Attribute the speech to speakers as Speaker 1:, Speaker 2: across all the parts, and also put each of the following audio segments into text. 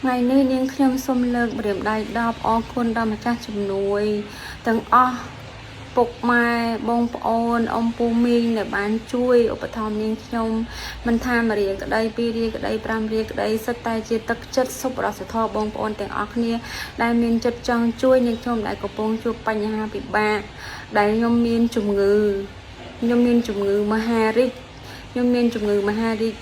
Speaker 1: ថ្ងៃនេះនាងខ្ញុំសូមលើកម្រាមដៃ10អរគុណដល់ម្ចាស់ជំនួយទាំងអស់ពុកម៉ែបងប្អូនអ៊ំពូមីងដែលបានជួយឧបត្ថម្ភនាងខ្ញុំមិនថាមួយរៀលក្តីពីររៀលក្តី5រៀលក្តីសុទ្ធតែជាទឹកចិត្តសុប្បរសធម៌បងប្អូនទាំងអស់គ្នាដែលមានចិត្តចង់ជួយនាងខ្ញុំដែលកំពុងជួបបញ្ហាពិបាកដែលខ្ញុំមានជំងឺខ្ញុំមានជំងឺមហារីកខ្ញុំមានជំងឺមហារីក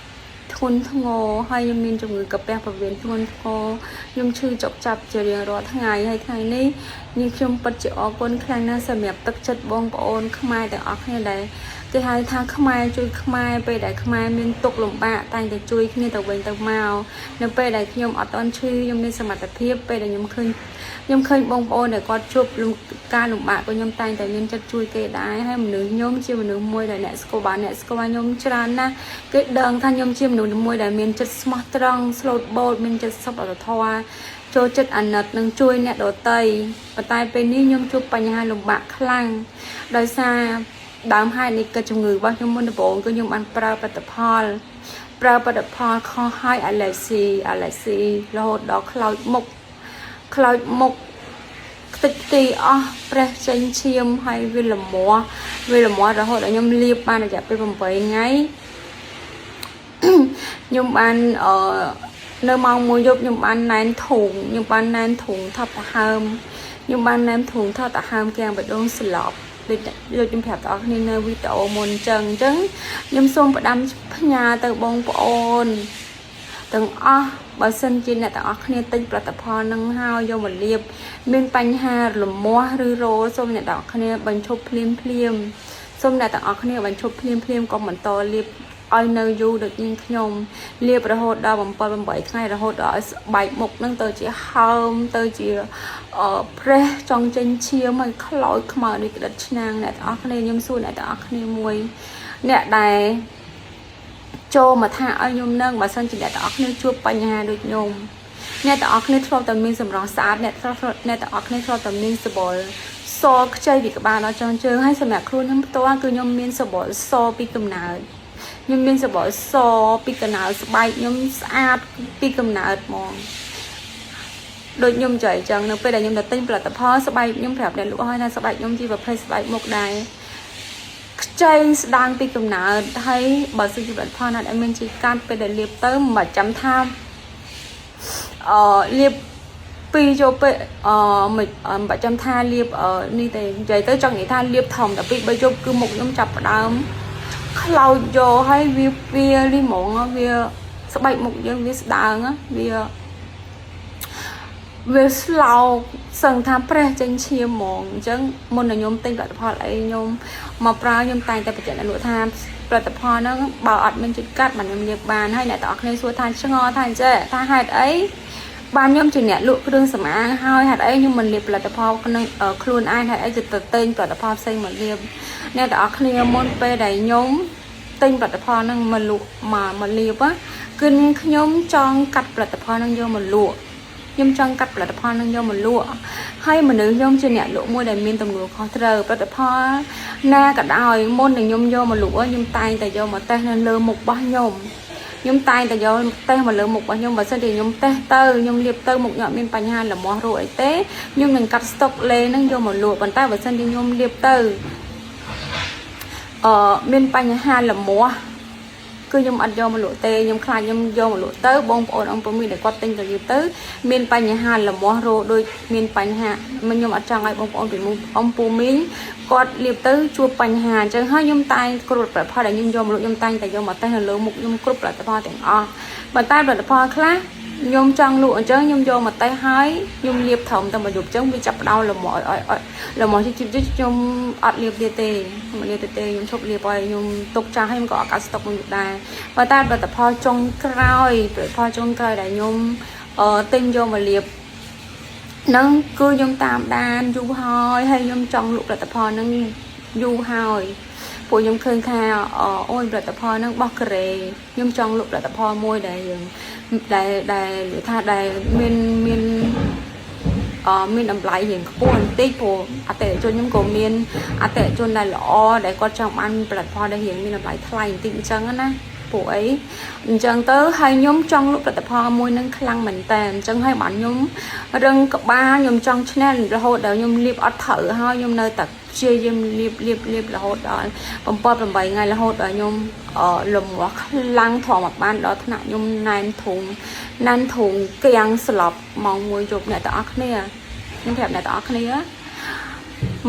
Speaker 1: ធ្ងន់ធ្ងរហើយខ្ញុំមានជំងឺកាពះពោះវៀនធ្ងន់ធ្ងរខ្ញុំឈឺចុកចាប់ជារៀងរាល់ថ្ងៃហើយថ្ងៃនេះនាងខ្ញុំពិតជាអរគុណខ្លាំងណាស់សម្រាប់ទឹកចិត្តបងប្អូនខ្មែរទាំងអស់គ្នាដែលគេហៅថាខ្មែរជួយខ្មែរពេលដែលខ្មែរមានទុក្ខលំបាកតែងតែជួយគ្នាទៅវិញទៅមកនៅពេលដែលខ្ញុំអត់ទាន់ឈឺខ្ញុំមានសមត្ថភាពពេលដែលខ្ញុំឃើញខ្ញុំឃើញបងប្អូនដែលគាត់ជួបការលំបាកក៏ខ្ញុំតែងតែមានចិត្តជួយគេដែរហើយមនុស្សខ្ញុំជាមនុស្សមួយដែលអ្នកស្គាល់បានអ្នកស្គាល់ខ្ញុំច្រើនណាស់គេដឹងថាខ្ញុំជាមនុស្សមួយដែលមានចិត្តស្មោះត្រង់ស្លូតបូតមានចិត្តសុខធម៌ចូលចិត្តអាណិតនិងជួយអ្នកដទៃប៉ុន្តែពេលនេះខ្ញុំជួបបញ្ហាលំបាកខ្លាំងដោយសារដើមហេតុនៃកិច្ចជំងឺរបស់ខ្ញុំមុនដំបូងគឺខ្ញុំបានប្រើផលិតផលប្រើផលិតផលខុសហើយអាឡែស៊ីអាឡែស៊ីរហូតដល់ខ្លោចមុខខ្លោចមុខខ្ទេចខ្ទីអស់ប្រេះចេញឈាមហើយវាលមាស់វាលមាស់រហូតដល់ខ្ញុំលាបបានរយៈពេល8ថ្ងៃខ្ញុំបានអឺនៅម៉ោង1យប់ខ្ញុំបានណែនធុងខ្ញុំបានណែនធុងថប់ដហើមខ្ញុំបានណែនធុងថប់ដហើមគាំងបេះដូងស្លាប់ដូចដូចខ្ញុំប្រាប់បងប្អូនគ្នានៅវីដេអូមុនអញ្ចឹងអញ្ចឹងខ្ញុំសូមផ្ដាំផ្ញើទៅបងប្អូនទាំងអស់បើសិនជាអ្នកទាំងអស់គ្នាទិញផលិតផលនឹងហើយយកមកលាបមានបញ្ហារមាស់ឬរោលសូមអ្នកទាំងអស់គ្នាបញ្ឈប់ភ្លាមភ្លាមសូមអ្នកទាំងអស់គ្នាបញ្ឈប់ភ្លាមភ្លាមកុំបន្តលាបឲ្យនៅយូរដូចនាងខ្ញុំលាបរហូតដល់7 8ថ្ងៃរហូតដល់ឲ្យស្បែកមុខនឹងទៅជាហើមទៅជាអឺប្រេះចង់ចេញឈាមឲ្យខ្លោចខ្មៅដូចក្តិតឆ្នាំងអ្នកទាំងអស់គ្នាខ្ញុំសួរអ្នកទាំងអស់គ្នាមួយអ្នកដែលចូលមកថាឲ្យខ្ញុំនឹងបើសិនជាអ្នកទាំងអស់គ្នាជួបបញ្ហាដូចខ្ញុំអ្នកទាំងអស់គ្នាធ្លាប់តែមានសម្រស់ស្អាតអ្នកធ្លាប់អ្នកទាំងអស់គ្នាធ្លាប់តែមានសម្បុរសខ្ចីពីក្បាលដល់ចុងជើងហើយសម្រាប់ខ្លួនខ្ញុំផ្ទាល់គឺខ្ញុំមានសម្បុរសពីកំណើតខ្ញុំមានសម្បុរសពីកំណើតស្បែកខ្ញុំស្អាតពីកំណើតហ្មងដូចខ្ញុំចៃចឹងនៅពេលដែលខ្ញុំទៅទិញផលិតផលស្បែកខ្ញុំប្រាប់អ្នកលក់ឲ្យថាស្បែកខ្ញុំជាប្រភេទស្បែកមុខដែរខ្ចីស្ដាងពីកំណើតហើយបើសិនជាផលិតផលណាដែលមានជីកាត់ពេលដែលលាបទៅមិនចាំថាអឺលាបពីរចូលពេលអឺមិនមិនចាំថាលាបនេះទេនិយាយទៅចង់និយាយថាលាបធំតែពីរបីយប់គឺមុខខ្ញុំចាប់ផ្ដើមខ្លោចយកហើយវាវានេះហ្មងវាស្បែកមុខយើងវាស្ដើងវាវាស្លោកសឹងថាប្រេះចេញឈាមហ្មងអញ្ចឹងមុននឹងខ្ញុំទិញផលិតផលអីខ្ញុំមកប្រើខ្ញុំតែងតែបញ្ជាក់អ្នកលក់ថាផលិតផលហ្នឹងបើអត់មានចុចកាត់បានខ្ញុំលាបបានហើយអ្នកទាំងអស់គ្នាសួរថាឆ្ងល់ថាអញ្ចេះថាហេតុអីបានខ្ញុំជាអ្នកលក់គ្រឿងសម្អាងហើយហេតុអីខ្ញុំមិនលាបផលិតផលក្នុងខ្លួនឯងហេតុអីទៅទិញផលិតផលផ្សេងមកលាបអ្នកទាំងអស់គ្នាមុនពេលដែលខ្ញុំទិញផលិតផលហ្នឹងមកលក់មកមកលាបគឺខ្ញុំចង់កាត់ផលិតផលហ្នឹងយកមកលក់ខ្ញុំចង់កាត់ផលិតផលនឹងយកមកលក់ហើយមនុស្សខ្ញុំជាអ្នកលក់មួយដែលមានទំនួលខុសត្រូវផលិតផលណាក៏ដោយមុននឹងខ្ញុំយកមកលក់ខ្ញុំតែងតែយកមកតេស្តនៅលើមុខរបស់ខ្ញុំខ្ញុំតែងតែយកតេស្តមកលើមុខរបស់ខ្ញុំបើសិនជាខ្ញុំតេស្តទៅខ្ញុំលាបទៅមុខខ្ញុំអត់មានបញ្ហាលមាស់រោអីទេខ្ញុំនឹងកាត់ស្តុកលេនឹងយកមកលក់ប៉ុន្តែបើសិនជាខ្ញុំលាបទៅអឺមានបញ្ហាលមាស់គឺខ្ញុំអត់យកមកលក់ទេខ្ញុំខ្លាចខ្ញុំយកមកលក់ទៅបងប្អូនអង្គពុំមានដែលគាត់ទិញទៅលាបទៅមានបញ្ហាលមាស់រោដូចមានបញ្ហាមិនខ្ញុំអត់ចង់ឲ្យបងប្អូនពីមុខអំពូមីងគាត់លាបទៅជួបបញ្ហាអញ្ចឹងហើយខ្ញុំតែងគ្រប់ផលិតផលដែលខ្ញុំយកមកលក់ខ្ញុំតែងតែយកមកតេស្តនៅលើមុខខ្ញុំគ្រប់ផលិតផលទាំងអស់ប៉ុន្តែផលិតផលខ្លះខ្ញុំចង់លក់អញ្ចឹងខ្ញុំយកមកតេស្តហើយខ្ញុំលាបត្រឹមតែមួយយប់អញ្ចឹងវាចាប់ផ្ដើមលមាស់ឲ្យឲ្យលមាស់ជីជីខ្ញុំអត់លាបទៀតទេខ្ញុំអត់លាបទៀតទេខ្ញុំឈប់លាបហើយខ្ញុំទុកចាស់ហើយខ្ញុំក៏អត់កាត់ស្តុកមួយដែរប៉ុន្តែផលិតផលចុងក្រោយផលិតផលចុងក្រោយដែលខ្ញុំអឺទិញយកមកលាបនឹងគឺខ្ញុំតាមដានយូរហើយហើយខ្ញុំចង់លក់ផលិតផលនឹងយូរហើយពួកខ្ញុំឃើញថាអូយផលិតផលហ្នឹងបោះកូរ៉េខ្ញុំចង់លក់ផលិតផលមួយដែលយើងដែលដែលថាដែលមានមានអឺមានតម្លៃរៀងខ្ពស់បន្តិចព្រោះអតិថិជនខ្ញុំក៏មានអតិថិជនដែលល្អដែលគាត់ចង់បានផលិតផលដែលរៀងមានតម្លៃថ្លៃបន្តិចអញ្ចឹងណា ពួកអីអញ្ចឹងទៅហើយខ្ញុំចង់លក់ផលិតផលមួយនឹងខ្លាំងមែនតើអញ្ចឹងហើយបានខ្ញុំរឹងក្បាលខ្ញុំចង់ឈ្នះរហូតដល់ខ្ញុំលាបអត់ត្រូវហើយខ្ញុំនៅតែព្យាយាមលាបលាបលាបរហូតដល់7 8ថ្ងៃរហូតដល់ខ្ញុំអឺលំមាស់ខ្លាំងធំមកបានដល់ថ្នាក់ខ្ញុំណែនធុងណែនធុងកៀងស្លាប់ម៉ោង1យប់អ្នកទាំងអស់គ្នាខ្ញុំប្រាប់អ្នកទាំងអស់គ្នា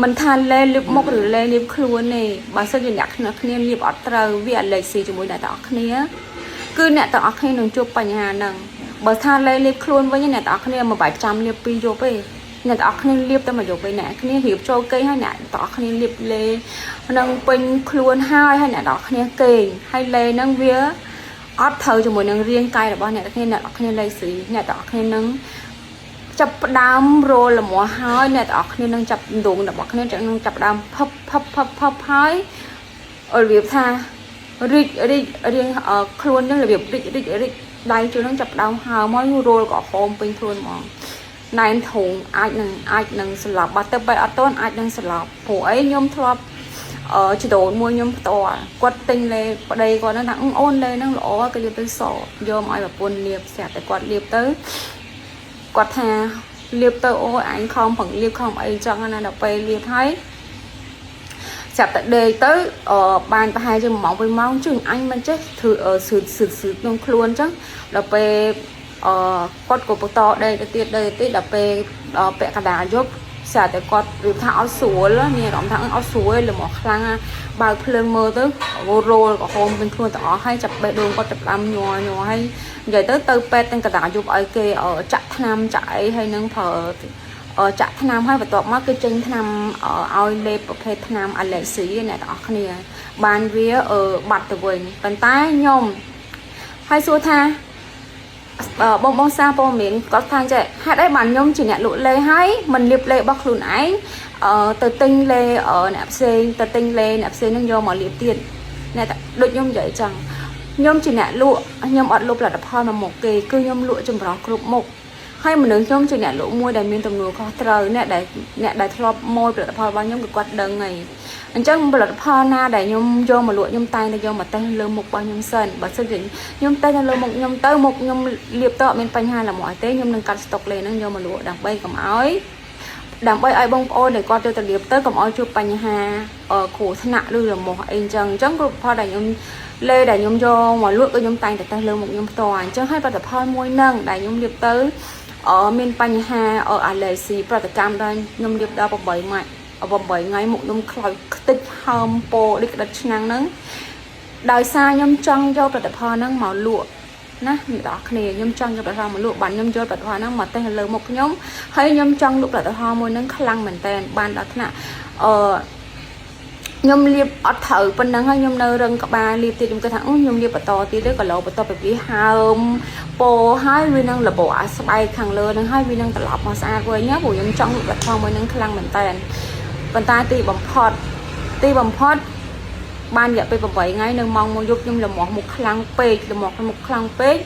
Speaker 1: មិនថាលេលាបមុខឬលេលាបខ្លួនទេបើសិនជាអ្នកគ្នាគ្នាលាបអត់ត្រូវវាអាឡែស៊ីជាមួយអ្នកទាំងអស់គ្នាគឺអ្នកទាំងអស់គ្នានឹងជួបបញ្ហាហ្នឹងបើថាលេលាបខ្លួនវិញអ្នកទាំងអស់គ្នាមិនបាច់ចាំលាបពីរយប់ទេអ្នកទាំងអស់គ្នាលាបតែមួយយប់ទេអ្នកគ្នារៀបចូលគេងហើយអ្នកទាំងអស់គ្នាលាបលេនឹងពេញខ្លួនហើយហើយអ្នកទាំងអស់គ្នាគេងហើយលេហ្នឹងវាអត់ត្រូវជាមួយនឹងរាងកាយរបស់អ្នកទាំងគ្នាអ្នកទាំងអស់គ្នាលេស៊ីអ្នកទាំងអស់គ្នានឹង ចាប់ផ្ដើមរលលមាស់ហើយអ្នកទាំងអស់គ្នានឹងចាប់ដងរបស់គ្នានឹងចាប់ផ្ដើមផឹបផឹបផឹបផឹបហើយរបៀបថារីករីករៀងខ្លួននឹងរបៀបរីករីករីកដៃជួននឹងចាប់ផ្ដើមហើមហើយរលក៏ហោមពេញខ្លួនហ្មងណែនធុងអាចនឹងស្លាប់បាត់ទៅបែអត់តន់អាចនឹងស្លាប់ព្រោះអីខ្ញុំធ្លាប់អឺចដូនមួយខ្ញុំផ្ទាល់គាត់ទិញលេប្តីគាត់ហ្នឹងថាអូនលេហ្នឹងល្អគេលាបទៅសយកមកឲ្យប្រពន្ធលាបស្រាប់តែគាត់លាបទៅគាត់ថាលាបទៅអូអញខំប្រឹងលាបខំអីចឹងណាដល់ពេលលាបហើយចាប់តែដេកទៅអឺបានប្រហែលជា1ម៉ោង2ម៉ោងជើងអញមិនចេះធ្វើសឺតសឺតសឺតក្នុងខ្លួនចឹងដល់ពេលអឺគាត់ក៏បន្តដេកទៅទៀតដេកទៅទៀតដល់ពេលដល់ពាក់កណ្ដាលយប់ស្រាប់តែគាត់រៀបថាអត់ស្រួលមានអារម្មណ៍ថាអត់ស្រួលលំខ្លាំងបើកភ្លើងមើលទៅរោលក្រហមពេញខ្លួនទាំងអស់ហើយចាប់បេះដូងគាត់ចាប់ដើមញ័រញ័រហើយនិយាយទៅទៅពេទ្យទាំងកណ្ដាលយប់ឲ្យគេចាក់ថ្នាំចាក់អីហើយនឹងប្រើចាក់ថ្នាំហើយបន្ទាប់មកគឺចេញថ្នាំឲ្យលេបប្រភេទថ្នាំអាឡែស៊ីអ្នកទាំងអស់គ្នាបានវាបាត់ទៅវិញប៉ុន្តែខ្ញុំហើយសួរថាបងបងសារព័ត៌មានគាត់ថាចេះហេតុអីបានខ្ញុំជាអ្នកលក់លេហើយមិនលាបលេរបស់ខ្លួនឯងអឺទៅទិញលេអ្នកផ្សេងទៅទិញលេអ្នកផ្សេងនឹងយកមកលាបទៀតអ្នកដូចខ្ញុំនិយាយចឹងខ្ញុំជាអ្នកលក់ខ្ញុំអត់លក់ផលិតផលមកមុខគេគឺខ្ញុំលក់ចម្រោះគ្រប់មុខហើយមនុស្សខ្ញុំជាអ្នកលក់មួយដែលមានទំនួលខុសត្រូវអ្នកដែលធ្លាប់ម៉ូយផលិតផលរបស់ខ្ញុំគឺគាត់ដឹងហើយអញ្ចឹងផលិតផលណាដែលខ្ញុំយកមកលក់ខ្ញុំតែងតែយកមកតេស្តលើមុខរបស់ខ្ញុំសិនបើសិនជាខ្ញុំតេស្តនៅលើមុខខ្ញុំទៅមុខខ្ញុំលាបទៅអត់មានបញ្ហាល្មមទេខ្ញុំនឹងកាត់ស្តុកលេហ្នឹងយកមកលក់ដើម្បីកុំឲ្យដើម្បីឲ្យបងប្អូនដែលគាត់យកទៅលាបទៅកុំឲ្យជួបបញ្ហាគ្រោះថ្នាក់ឬរមាស់អីអញ្ចឹងអញ្ចឹងគ្រប់ផលដែលខ្ញុំលេដែលខ្ញុំយកមកលក់ក៏ខ្ញុំតែងតែតេស្តលើមុខខ្ញុំផ្ទាល់អញ្ចឹងហើយផលិតផលមួយហ្នឹងដែលខ្ញុំលាបទៅអឺមានបញ្ហាអាឡែស៊ីប្រតិកម្មដល់ខ្ញុំលាបដល់8ម៉ាច់8ថ្ងៃមុខខ្ញុំខ្លោចខ្ទេចហើមពោដូចក្តិតឆ្នាំងហ្នឹងដោយសារខ្ញុំចង់យកផលិតផលហ្នឹងមកលក់ណាអ្នកនរគ្នាខ្ញុំចង់យកផលិតផលមកលក់បានខ្ញុំយកផលិតផលហ្នឹងមកតេស្តលើមុខខ្ញុំហើយខ្ញុំចង់លក់ផលិតផលមួយហ្នឹងខ្លាំងមែនតើបានដល់ថ្នាក់អឺខ្ញុំលាបអត់ត្រូវប៉ុណ្ណឹងហើយខ្ញុំនៅរឹងក្បាលលាបទៀតខ្ញុំគិតថាខ្ញុំលាបបន្តទៀតទៅក៏លោបន្តពីវាហើមពោហើយវានឹងលបអាស្បែកខាងលើហ្នឹងហើយវានឹងត្រឡប់មកស្អាតវិញណាព្រោះខ្ញុំចង់លក់ផលិតផលមួយហ្នឹងខ្លាំងមែនតើប៉ុន្តែទីបំផុតបានរយៈពេល8ថ្ងៃនៅម៉ោង1យប់ខ្ញុំលមាស់មុខខ្លាំងពេកលមាស់មុខខ្លាំងពេក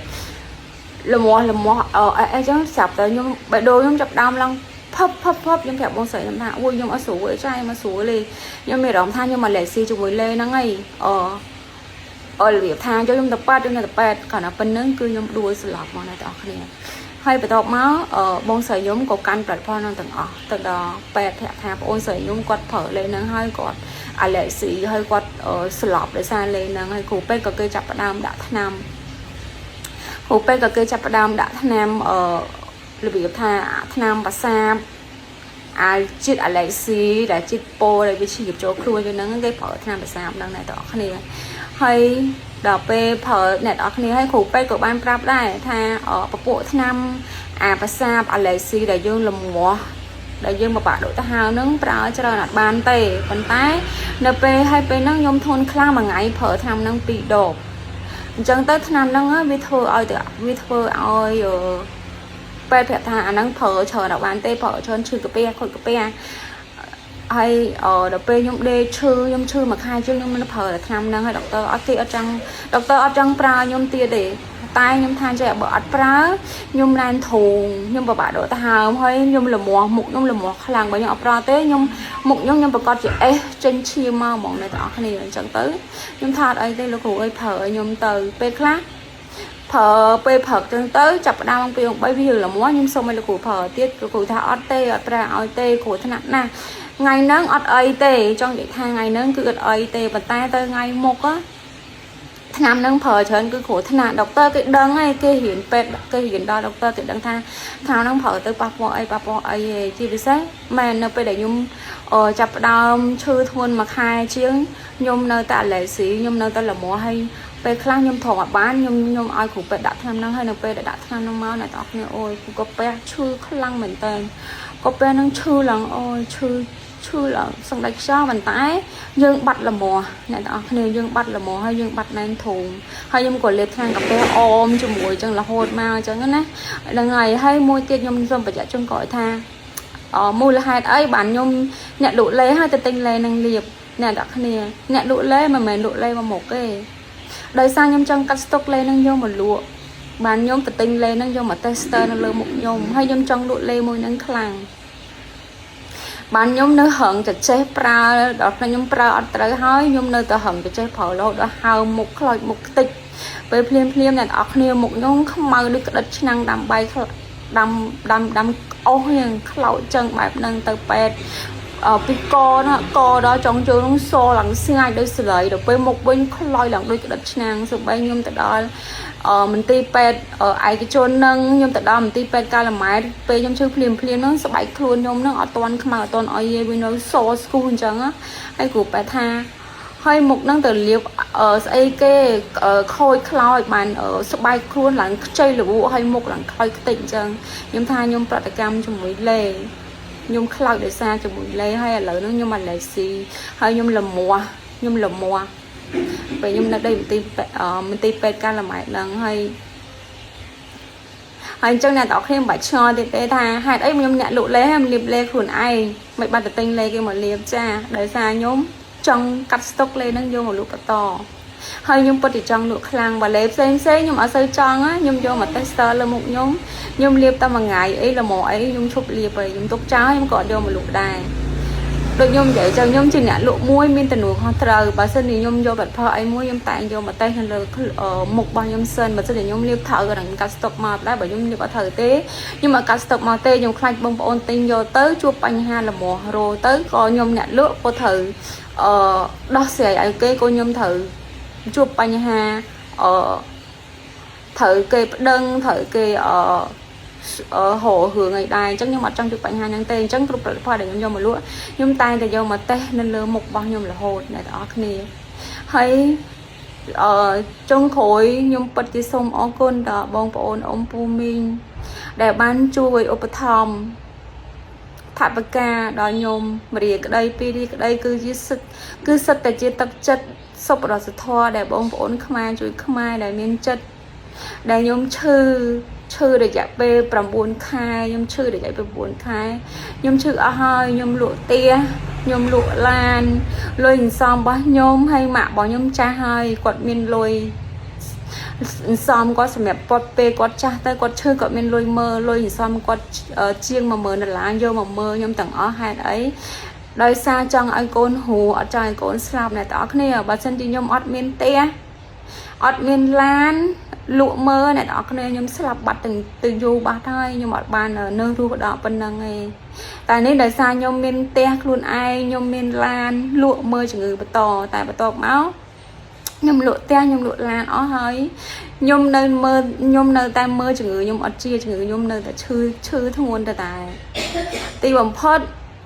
Speaker 1: លមាស់លមាស់អឺអីចឹងស្រាប់តែខ្ញុំបេះដូងខ្ញុំចាប់ដើមឡើងផឹបផឹបផឹបខ្ញុំប្រាប់បងស្រីខ្ញុំថាអូយខ្ញុំអត់ស្រួលចាខ្ញុំអត់ស្រួលទេខ្ញុំមានអារម្មណ៍ថាខ្ញុំមកលេស៊ីជាមួយលេហ្នឹងឯងអឺអឺរបៀបថាយកខ្ញុំទៅប៉ាត់ខ្ញុំទៅប៉ែតគ្រាន់តែប៉ុណ្្នឹងគឺខ្ញុំដួលស្លាប់មកអ្នកទាំងអស់គ្នាហើយបន្ទាប់មកបងស្រីខ្ញុំក៏កាន់ផលិតផលហ្នឹងទាំងអស់ទៅដល់ពេទ្យប្រាប់ថាបងស្រីខ្ញុំគាត់ប្រើលេហ្នឹងហើយគាត់អាឡែស៊ីហើយគាត់ស្លាប់ដោយសារលេហ្នឹងហើយគ្រូពេទ្យក៏គេចាប់ផ្ដើមដាក់ថ្នាំគ្រូពេទ្យក៏គេចាប់ផ្ដើមដាក់ថ្នាំអឺរបៀបថាថ្នាំប្រសាបអាជាតិអាឡែស៊ីដែលជាតិពោដែលវាជ្រាបចូលខ្លួនយ៉ាងហ្នឹងគេប្រើថ្នាំប្រសាបហ្នឹងអ្នកទាំងអស់គ្នាហើយដល់ពេលប្រើអ្នកទាំងអស់គ្នាហើយគ្រូពេទ្យក៏បានប្រាប់ដែរថាពពួកថ្នាំអាប្រសាបអាឡែស៊ីដែលយើងលមាស់ដែលយើងពិបាកដកទៅហើនឹងប្រើច្រើនអត់បានទេប៉ុន្តែនៅពេលហើយពេលហ្នឹងខ្ញុំធន់ខ្លាំងមួយថ្ងៃប្រើថ្នាំហ្នឹងពីរដបអញ្ចឹងទៅថ្នាំហ្នឹងវាធ្វើឲ្យទៅវាធ្វើឲ្យពេទ្យប្រាប់ថាអាហ្នឹងប្រើច្រើនអត់បានទេប្រើច្រើនឈឺកាពះខូចកាពះហើយដល់ពេលខ្ញុំដេកឈឺខ្ញុំឈឺមួយខែជាងខ្ញុំមិនប្រើតែថ្នាំហ្នឹងហើយដុកទ័រអត់គេអត់ចង់ដុកទ័រអត់ចង់ប្រើខ្ញុំទៀតទេ តែខ្ញុំថាចេះបើអត់ប្រើខ្ញុំណែនធូងខ្ញុំពិបាកដកដង្ហើមហើយខ្ញុំលមាស់មុខខ្ញុំលមាស់ខ្លាំងបើខ្ញុំអត់ប្រើទេខ្ញុំមុខខ្ញុំខ្ញុំប្រកាសជាអេសចេញឈាមមកហ្មងអ្នកទាំងអស់គ្នាអញ្ចឹងទៅខ្ញុំថាអត់អីទេលោកគ្រូអើយប្រើឲ្យខ្ញុំទៅពេលខ្លះប្រើពេលព្រឹកចឹងទៅចាប់ផ្ដើមពីម៉ោង3វាលមាស់ខ្ញុំសុំឲ្យលោកគ្រូប្រើទៀតលោកគ្រូថាអត់ទេអត់ប្រើឲ្យទេគ្រូថ្នាក់ណាស់ថ្ងៃហ្នឹងអត់អីទេចង់និយាយថាថ្ងៃហ្នឹងគឺអត់អីទេប៉ុន្តែទៅថ្ងៃមុខថ្នាំហ្នឹងប្រើច្រើនគឺគ្រោះថ្នាក់ដុកទ័រគេដឹងហើយគេរៀនពេទ្យគេរៀនដល់ដុកទ័រគេដឹងថាថ្នាំហ្នឹងប្រើទៅប៉ះពាល់អីប៉ះពាល់អីឯងជាពិសេសមែននៅពេលដែលខ្ញុំចាប់ផ្ដើមឈឺធ្ងន់មួយខែជាងខ្ញុំនៅតែអាឡែស៊ីខ្ញុំនៅតែលមាស់ហើយពេលខ្លះខ្ញុំទ្រាំអត់បានខ្ញុំខ្ញុំឲ្យគ្រូពេទ្យដាក់ថ្នាំហ្នឹងហើយនៅពេលដែលដាក់ថ្នាំហ្នឹងមកអ្នកទាំងអស់គ្នាអូយកាពះឈឺខ្លាំងមែនតើកាពះហ្នឹងឈឺឡើងអូយឈឺឈឺឡើងសឹងដាច់ខ្យល់ប៉ុន្តែយើងបាត់លមាស់អ្នកទាំងអស់គ្នាយើងបាត់លមាស់ហើយយើងបាត់ណែនធូងហើយខ្ញុំក៏លេបថ្នាំកាពះអមជាមួយចឹងរហូតមកអញ្ចឹងណាហ្នឹងហើយហើយមួយទៀតខ្ញុំសូមបញ្ជាក់ជូនក្រោយថាអមូលហេតុអីបានខ្ញុំអ្នកលក់លេហើយទៅទិញលេនឹងលាបអ្នកទាំងគ្នាអ្នកលក់លេមិនមែនលក់លេមកមុខទេដោយសារខ្ញុំចង់កាត់ស្តុកលេនឹងយកមកលក់បានខ្ញុំទៅទិញលេនឹងយកមក tester នៅលើមុខខ្ញុំហើយខ្ញុំចង់លក់លេមួយនឹងខ្លាំងបានខ្ញុំនៅរឹងតែចេះប្រើដល់ខ្ញុំប្រើអត់ត្រូវហើយខ្ញុំនៅតែរឹងតែចេះប្រើរហូតដល់ហើមមុខខ្លោចមុខខ្ទេចពេលភ្លាមភ្លាមអ្នកនរគ្នាមុខខ្ញុំខ្មៅដូចក្តិតឆ្នាំងដាំបាយដាំដាំដាំអស់យ៉ាងខ្លោចចឹងបែបហ្នឹងទៅពេទ្យពីកណាកដល់ចុងជើងនោះសឡើងស្ងាយដូចសលៃដល់ពេលមុខវិញខ្លោចឡើងដូចក្តិតឆ្នាំងសូម្បីខ្ញុំទៅដល់មន្ទីរពេទ្យឯកជននឹងខ្ញុំទៅដល់មន្ទីរពេទ្យកាឡម៉ែតពេលខ្ញុំឈឺភ្លាមភ្លាមហ្នឹងស្បែកខ្លួនខ្ញុំហ្នឹងអត់ទាន់ខ្មៅអត់ទាន់អីទេវានៅសស្គូអញ្ចឹងហើយគ្រូពេទ្យថាហើយមុខហ្នឹងទៅលាបស្អីគេខូចខ្លោចបានស្បែកខ្លួនឡើងខ្ចីលវក់ហើយមុខឡើងខ្លោចខ្ទេចអញ្ចឹងខ្ញុំថាខ្ញុំប្រតិកម្មជាមួយលេខ្ញុំខ្លោចដោយសារជាមួយលេហើយឥឡូវហ្នឹងខ្ញុំអាឡែស៊ីហើយខ្ញុំលមាស់ខ្ញុំលមាស់ពេលខ្ញុំនៅដីមន្ទីរមន្ទីរពេទ្យកាឡម៉ែតហ្នឹងហើយហើយអញ្ចឹងអ្នកទាំងអស់គ្នាមិនបាច់ឆ្ងល់ទៀតទេថាហេតុអីខ្ញុំអ្នកលក់លេហើយខ្ញុំលាបលេខ្លួនឯងមិនបានទៅទិញលេគេមកលាបចាដោយសារខ្ញុំចង់កាត់ស្តុកលេហ្នឹងយកមកលក់បន្តហើយខ្ញុំពិតជាចង់លក់ខ្លាំងបើលេផ្សេងផ្សេងខ្ញុំអត់សូវចង់ខ្ញុំយកមក tester លើមុខខ្ញុំខ្ញុំលាបតែមួយថ្ងៃអីល្មមអីខ្ញុំឈប់លាបហើយខ្ញុំទុកចោលខ្ញុំក៏អត់យកមកលក់ដែរដូចខ្ញុំនិយាយចឹងខ្ញុំជាអ្នកលក់មួយមានទំនួលខុសត្រូវបើសិនជាខ្ញុំយកផលិតផលអីមួយខ្ញុំតែងយកមកតេស្តនៅលើមុខរបស់ខ្ញុំសិនបើសិនជាខ្ញុំលាបត្រូវក៏នឹងកាត់ស្តុកមកដែរបើខ្ញុំលាបអត់ត្រូវទេខ្ញុំអត់កាត់ស្តុកមកទេខ្ញុំខ្លាចបងប្អូនទិញយកទៅជួបបញ្ហាលមាស់រោទៅក៏ខ្ញុំអ្នកលក់ក៏ត្រូវអឺដោះស្រាយឲ្យគេក៏ខ្ញុំត្រូវជួបបញ្ហាអឺត្រូវគេប្តឹងត្រូវគេអឺហៅរឿងអីដែរអញ្ចឹងខ្ញុំអត់ចង់ជួបបញ្ហាហ្នឹងទេអញ្ចឹងគ្រប់ផលិតផលដែលខ្ញុំយកមកលក់ខ្ញុំតែងតែយកមកតេស្តនៅលើមុខរបស់ខ្ញុំរហូតអ្នកទាំងអស់គ្នាហើយអឺចុងក្រោយខ្ញុំពិតជាសូមអរគុណដល់បងប្អូនអ៊ំពូមីងដែលបានជួយឧបត្ថម្ភថវិកាដល់ខ្ញុំមរាក្តីពីររាក្តីគឺជាសិទ្ធគឺសិទ្ធតែជាទឹកចិត្តសុបរសធម៌ដែលបងប្អូនខ្មែរជួយខ្មែរដែលមានចិត្តដែលខ្ញុំឈឺឈឺរយៈពេល9ខែខ្ញុំឈឺរយៈពេល9ខែខ្ញុំឈឺអស់ហើយខ្ញុំលក់ផ្ទះខ្ញុំលក់ឡានលុយសន្សំរបស់ខ្ញុំហើយម៉ាក់របស់ខ្ញុំចាស់ហើយគាត់មានលុយសន្សំគាត់សម្រាប់គាត់ពេលគាត់ចាស់ទៅគាត់ឈឺគាត់មានលុយមើលលុយសន្សំគាត់ជាង10000ដុល្លារយកមកមើលខ្ញុំទាំងអស់ហេតុអីដោយសារចង់ឲ្យកូនហួអត់ចង់ឲ្យកូនស្លាប់អ្នកទាំងអស់គ្នាបើសិនជាខ្ញុំអត់មានផ្ទះអត់មានឡានលក់មើលអ្នកទាំងអស់គ្នាខ្ញុំស្លាប់បាត់ទាំងទៅយូរបាត់ហើយខ្ញុំអត់បាននៅរស់ដល់ប៉ុណ្្នឹងឯងតែនេះដោយសារខ្ញុំមានផ្ទះខ្លួនឯងខ្ញុំមានឡានលក់មើលជំងឺបន្តតែបន្ទាប់មកខ្ញុំលក់ផ្ទះខ្ញុំលក់ឡានអស់ហើយខ្ញុំនៅមើលខ្ញុំនៅតែមើលជំងឺខ្ញុំអត់ជាជំងឺខ្ញុំនៅតែឈឺឈឺធ្ងន់តែទីបំផុត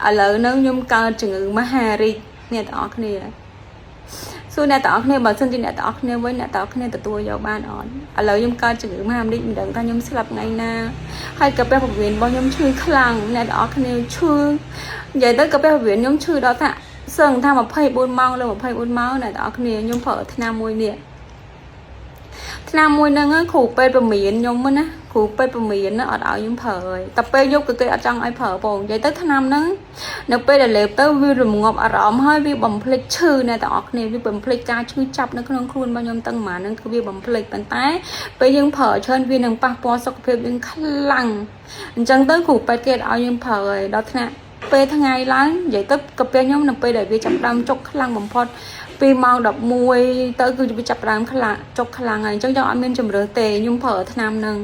Speaker 1: ឥឡូវហ្នឹងខ្ញុំកើតជំងឺមហារីកអ្នកទាំងអស់គ្នាសួរអ្នកទាំងអស់គ្នាបើសិនជាអ្នកទាំងអស់គ្នាវិញអ្នកទាំងអស់គ្នាទទួលយកបានអត់ឥឡូវខ្ញុំកើតជំងឺមហារីកមិនដឹងថាខ្ញុំស្លាប់ថ្ងៃណាហើយកាពះពោះវៀនរបស់ខ្ញុំឈឺខ្លាំងអ្នកទាំងអស់គ្នាឈឺនិយាយទៅកាពះពោះវៀនខ្ញុំឈឺដល់ថាសឹងថា24ម៉ោងលើ24ម៉ោងអ្នកទាំងអស់គ្នាខ្ញុំប្រើថ្នាំមួយនេះថ្ ថ្នាំមួយហ្នឹងគ្រូពេទ្យពមៀនខ្ញុំណាគ្រូពេទ្យពមៀនណាអត់ឲ្យខ្ញុំប្រើហើយតែពេលយប់គឺគេអត់ចង់ឲ្យប្រើផងនិយាយទៅថ្នាំហ្នឹងនៅពេលដែលលេបទៅវារងាប់អារម្មណ៍ហើយវាបំភ្លេចឈឺអ្នកទាំងអស់គ្នាវាបំភ្លេចការឈឺចាប់នៅក្នុងខ្លួនរបស់ខ្ញុំទាំងប៉ុន្មានហ្នឹងគឺវាបំភ្លេចប៉ុន្តែពេលយើងប្រើច្រើនវានឹងប៉ះពាល់សុខភាពយើងខ្លាំងអញ្ចឹងទៅគ្រូពេទ្យគេអត់ឲ្យយើងប្រើហើយដល់ថ្នាក់ពេលថ្ងៃឡើងនិយាយទៅកាពះខ្ញុំនៅពេលដែលវាចាប់ផ្ដើមចុកខ្លាំងបំផុតពីម៉ោង11ទៅគឺវាចាប់ផ្ដើមខ្លាំងចុកខ្លាំងហើយអញ្ចឹងយើងអត់មានជំរឿទេខ្ញុំប្រើថ្នាំហ្នឹង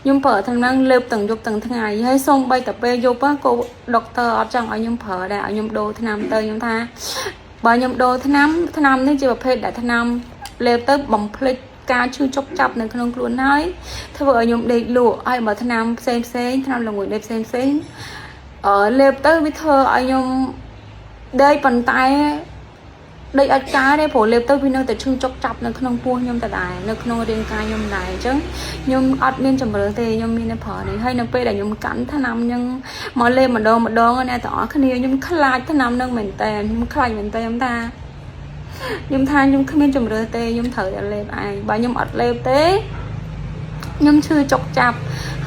Speaker 1: ខ្ញុំប្រើថ្នាំហ្នឹងលើបទាំងយប់ទាំងថ្ងៃហើយសូម្បីតែពេលយប់ក៏ដុកទ័រអត់ចង់ឲ្យខ្ញុំប្រើដែរឲ្យខ្ញុំដូរថ្នាំទៅខ្ញុំថាបើខ្ញុំដូរថ្នាំថ្នាំនេះជាប្រភេទដែលថ្នាំលេបទៅបំភ្លេចការឈឺចុកចាប់នៅក្នុងខ្លួនហើយធ្វើឲ្យខ្ញុំដេកលក់ហើយបើថ្នាំផ្សេងផ្សេងថ្នាំល្ងួយដេកផ្សេងផ្សេងអឺលេបទៅវាធ្វើឲ្យខ្ញុំដេកប៉ុន្តែដេកអត់កើតទេព្រោះលេបទៅវានៅតែឈឺចុកចាប់នៅក្នុងពោះខ្ញុំដដែលនៅក្នុងរាងកាយខ្ញុំដែរអញ្ចឹងខ្ញុំអត់មានជំរឿទេខ្ញុំមានតែប្រើនេះហើយនៅពេលដែលខ្ញុំកាន់ថ្នាំខ្ញុំមកលេបម្ដងម្ដងអ្នកទាំងអស់គ្នាខ្ញុំខ្លាចថ្នាំនឹងមែនតើខ្ញុំខ្លាចមែនតើខ្ញុំថាខ្ញុំគ្មានជំរឿទេខ្ញុំត្រូវតែលេបឯងបើខ្ញុំអត់លេបទេខ្ញុំឈឺចុកចាប់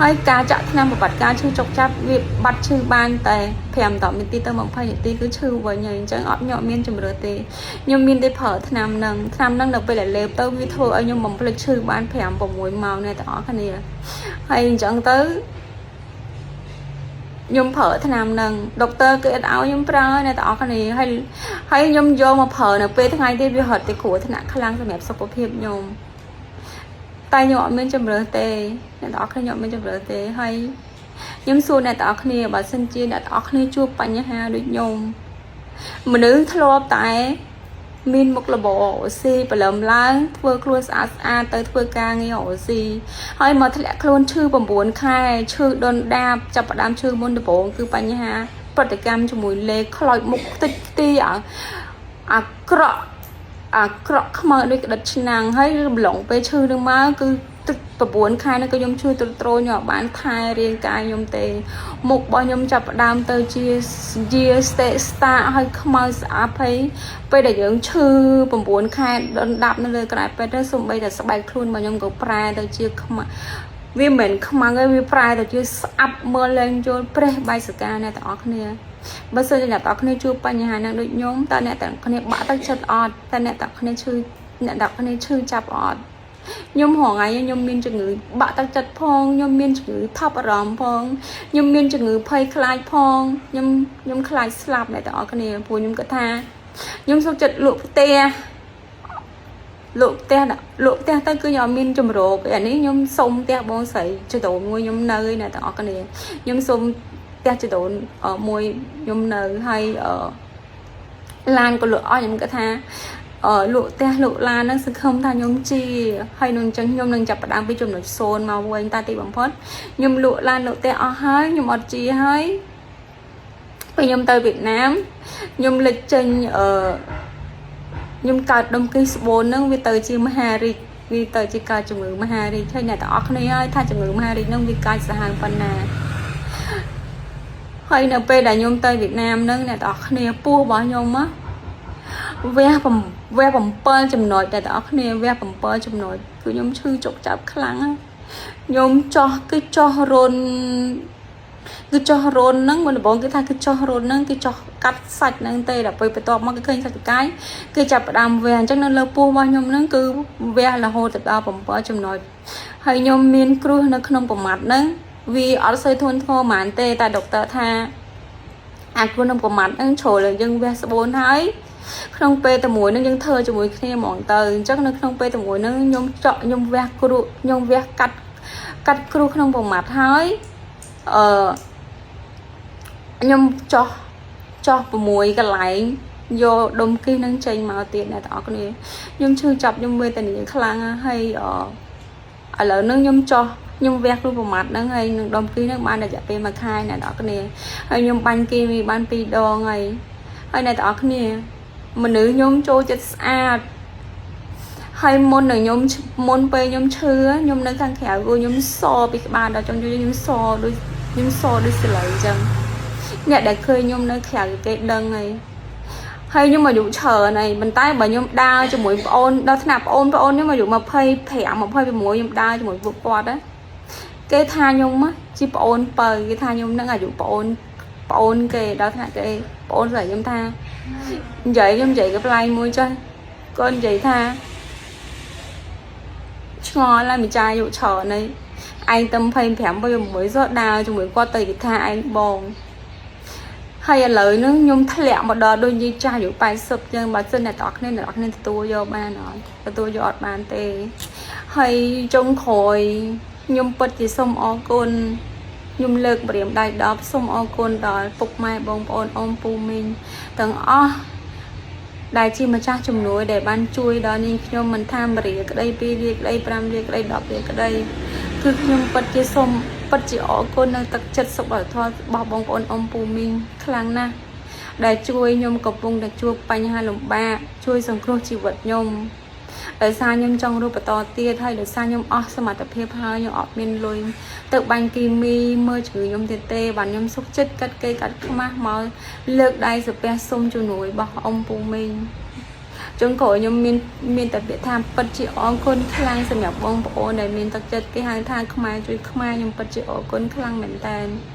Speaker 1: ហើយការចាក់ថ្នាំបបាត់ការឈឺចុកចាប់វាបាត់ឈឺបានតែ5 10នាទីទៅ20នាទីគឺឈឺវិញហើយអញ្ចឹងអត់ខ្ញុំអត់មានជំរឿទេខ្ញុំមានតែប្រើថ្នាំនឹងថ្នាំនឹងនៅពេលដែលលេបទៅវាធ្វើឲ្យខ្ញុំបំភ្លេចឈឺបាន5 6ម៉ោងអ្នកទាំងអស់គ្នាហើយអញ្ចឹងទៅខ្ញុំប្រើថ្នាំនឹងដុកទ័រគឺអត់ឲ្យខ្ញុំប្រើអ្នកទាំងអស់គ្នាហើយហើយខ្ញុំយកមកប្រើនៅពេលថ្ងៃទៀតវារត់ទៅគ្រោះថ្នាក់ខ្លាំងសម្រាប់សុខភាពខ្ញុំតែខ្ញុំអត់មានជំរឿទេអ្នកទាំងអស់គ្នាខ្ញុំអត់មានជំរឿទេហើយខ្ញុំសួរអ្នកទាំងអស់គ្នាបើសិនជាអ្នកទាំងអស់គ្នាជួបបញ្ហាដូចខ្ញុំមនុស្សធ្លាប់តែមានមុខរបរស៊ីព្រលឹមឡើងធ្វើខ្លួនស្អាតស្អាតទៅធ្វើការងាររស៊ីហើយមកធ្លាក់ខ្លួនឈឺ9ខែឈឺដុនដាបចាប់ផ្ដើមឈឺមុនដំបូងគឺបញ្ហាប្រតិកម្មជាមួយលេខ្លោចមុខខ្ទេចខ្ទីអាអាក្រក់អាក្រក់ខ្មៅដូចក្តិតឆ្នាំងហើយរំលងពេលឈឺនឹងមកគឺទឹក9ខែនោះក៏ខ្ញុំឈឺទ្រុឌទ្រោមខ្ញុំអត់បានថែរាងកាយខ្ញុំទេមុខរបស់ខ្ញុំចាប់ផ្ដើមទៅជាយាស្តេស្តាហើយខ្មៅស្អាប់ហើយពេលដែលយើងឈឺ9ខែដុនដាប់នៅលើក្រែពេទ្យទៅសំបីតែស្បែកខ្លួនរបស់ខ្ញុំក៏ប្រែទៅជាខ្មៅវាមិនមែនខ្មៅទេវាប្រែទៅជាស្អាប់មើលលែងយល់ប្រេះបាយសកាអ្នកទាំងអស់គ្នាបើសិនជាអ្នកទាំងអស់គ្នាជួបបញ្ហាហ្នឹងដូចខ្ញុំតើអ្នកទាំងគ្នាបាក់ទឹកចិត្តអត់តើអ្នកទាំងគ្នាឈឺអ្នកទាំងគ្នាឈឺចាប់អត់ខ្ញុំរងថ្ងៃខ្ញុំមានជំងឺបាក់ទឹកចិត្តផងខ្ញុំមានជំងឺថប់អារម្មណ៍ផងខ្ញុំមានជំងឺភ័យខ្លាចផងខ្ញុំខ្ញុំខ្លាចស្លាប់អ្នកទាំងអស់គ្នាព្រោះខ្ញុំគិតថាខ្ញុំសុខចិត្តលក់ផ្ទះលក់ផ្ទះលក់ផ្ទះទៅគឺខ្ញុំអត់មានជំរកអានេះខ្ញុំសុំផ្ទះបងស្រីចដូនមួយខ្ញុំនៅឯអ្នកទាំងអស់គ្នាខ្ញុំសុំផ្ទះចដូនមួយខ្ញុំនៅហើយអឺឡានក៏លក់អស់ខ្ញុំគិតថាអឺលក់ផ្ទះលក់ឡានហ្នឹងសង្ឃឹមថាខ្ញុំជាហើយនឹងអញ្ចឹងខ្ញុំនឹងចាប់ផ្ដើមពីចំណុច0មកវិញតែទីបំផុតខ្ញុំលក់ឡានលក់ផ្ទះអស់ហើយខ្ញុំអត់ជាហើយពេលខ្ញុំទៅវៀតណាមខ្ញុំលេចចេញអឺខ្ញុំកើតដុំគិះស្បូនហ្នឹងវាទៅជាមហារីកវាទៅជាកើតជំងឺមហារីកហើយអ្នកទាំងអស់គ្នាហើយថាជំងឺមហារីកហ្នឹងវាកើតសាហាវប៉ុណ្ណាហើយនៅពេលដែលខ្ញុំទៅវៀតណាមហ្នឹងអ្នកទាំងអស់គ្នាពោះរបស់ខ្ញុំណាវះវះ7ចំណុចតែទាំងអស់គ្នាវះ7ចំណុចគឺខ្ញុំឈឺចុកចាប់ខ្លាំងខ្ញុំចោះគឺចោះរុនគឺចោះរុនហ្នឹងមុនដំបូងគេថាគឺចោះរុនហ្នឹងគឺចោះកាត់សាច់ហ្នឹងទេដល់ពេលបន្ទាប់មកគេឃើញសាច់កាយគេចាប់ផ្ដើមវះអញ្ចឹងនៅលើពោះរបស់ខ្ញុំហ្នឹងគឺវះរហូតដល់7ចំណុចហើយខ្ញុំមានគ្រោះនៅក្នុងប្រមាត់ហ្នឹងវាអត់សូវធ្ងន់ធ្ងរហ្មងទេតែដុកទ័រថាអាគ្រោះក្នុងប្រមាត់ហ្នឹងជ្រុលយើងវះស្បូនហើយក្នុងពេលតែមួយនឹងយើងធ្វើជាមួយគ្នាហ្មងទៅអញ្ចឹងនៅក្នុងពេលតែមួយនឹងខ្ញុំចក់ខ្ញុំវះគ្រោះខ្ញុំវះកាត់កាត់គ្រោះក្នុងប្រមាត់ហើយអឺខ្ញុំចោះចោះ6កន្លែងយកដុំគិះនឹងចេញមកទៀតអ្នកទាំងអស់គ្នាខ្ញុំឈឺចាប់ខ្ញុំវេទនាខ្លាំងហើយអឥឡូវហ្នឹងខ្ញុំចោះខ្ញុំវះគ្រូប្រមាត់ហ្នឹងហើយនឹងដុំគិះហ្នឹងបានរយៈពេល1ខែអ្នកទាំងអស់គ្នាហើយខ្ញុំបាញ់គីមីបាន2ដងហើយហើយអ្នកទាំងអស់គ្នាមនុស្សខ្ញុំចូលចិត្តស្អាតហើយមុននឹងខ្ញុំមុនពេលខ្ញុំឈឺខ្ញុំនៅខាងក្រៅគឺខ្ញុំសពីក្បាលដល់ចុងខ្ញុំសដូចខ្ញុំសដូចសលៃអញ្ចឹងអ្នកដែលឃើញខ្ញុំនៅក្រៅគេដឹងហើយហ ហើយខ្ញុំអាយុច្រើនហើយប៉ុន្តែបើខ្ញុំដើរជាមួយប្អូនដល់ថ្នាក់ប្អូនប្អូនខ្ញុំអាយុ25 26ខ្ញុំដើរជាមួយពួកគាត់ណាគេថាខ្ញុំជាប្អូនបើគេថាខ្ញុំនឹងអាយុប្អូនប្អូនគេដល់ថ្នាក់គេប្អូនស្រីខ្ញុំថានិយាយខ្ញុំនិយាយក៏ប្លែកមួយចុះគាត់និយាយថាឆ្ងល់ហើយម្ចាស់អាយុច្រើនហើយឯងទៅ25 26សោះដើរជាមួយគាត់ទៅគេថាឯងបងហើយឥឡូវហ្នឹងខ្ញុំធ្លាក់មកដល់ដូចនិយាយចាស់អាយុ80ចឹងបើសិនអ្នកទាំងអស់គ្នាអ្នកទាំងអស់គ្នាទទួលយកបានអត់ទទួលយកអត់បានទេហើយចុងក្រោយខ្ញុំពិតជាសូមអរគុណខ្ញុំលើកម្រាមដៃ10សូមអរគុណដល់ពុកម៉ែបងប្អូនអ៊ំពូមីងទាំងអស់ដែលជាម្ចាស់ជំនួយដែលបានជួយដល់នាងខ្ញុំមិនថា1រៀលក្តី2រៀលក្តី5រៀលក្តី10រៀលក្តីគឺខ្ញុំពិតជាសូមពិតជាអរគុណនៅទឹកចិត្តសុបិធម៌របស់បងប្អូនអ៊ំពូមីងខ្លាំងណាស់ដែលជួយខ្ញុំកំពុងតែជួបបញ្ហាលំបាកជួយសង្គ្រោះជីវិតខ្ញុំដោយសារខ្ញុំចង់រស់បន្តទៀតហើយដោយសារខ្ញុំអស់សមត្ថភាពហើយខ្ញុំអត់មានលុយទៅបាញ់គីមីមើលជំងឺខ្ញុំទៀតទេបាទខ្ញុំសុខចិត្តកាត់គេកាត់ខ្មាស់មកលើកដៃសំពះសុំជំនួយរបស់អ៊ំពូមីងចុងក្រោយខ្ញុំមានមានតែពាក្យថាពិតជាអរគុណខ្លាំងសម្រាប់បងប្អូនដែលមានទឹកចិត្តគេហៅថាខ្មែរជួយខ្មែរខ្ញុំពិតជាអរគុណខ្លាំងមែនតើ។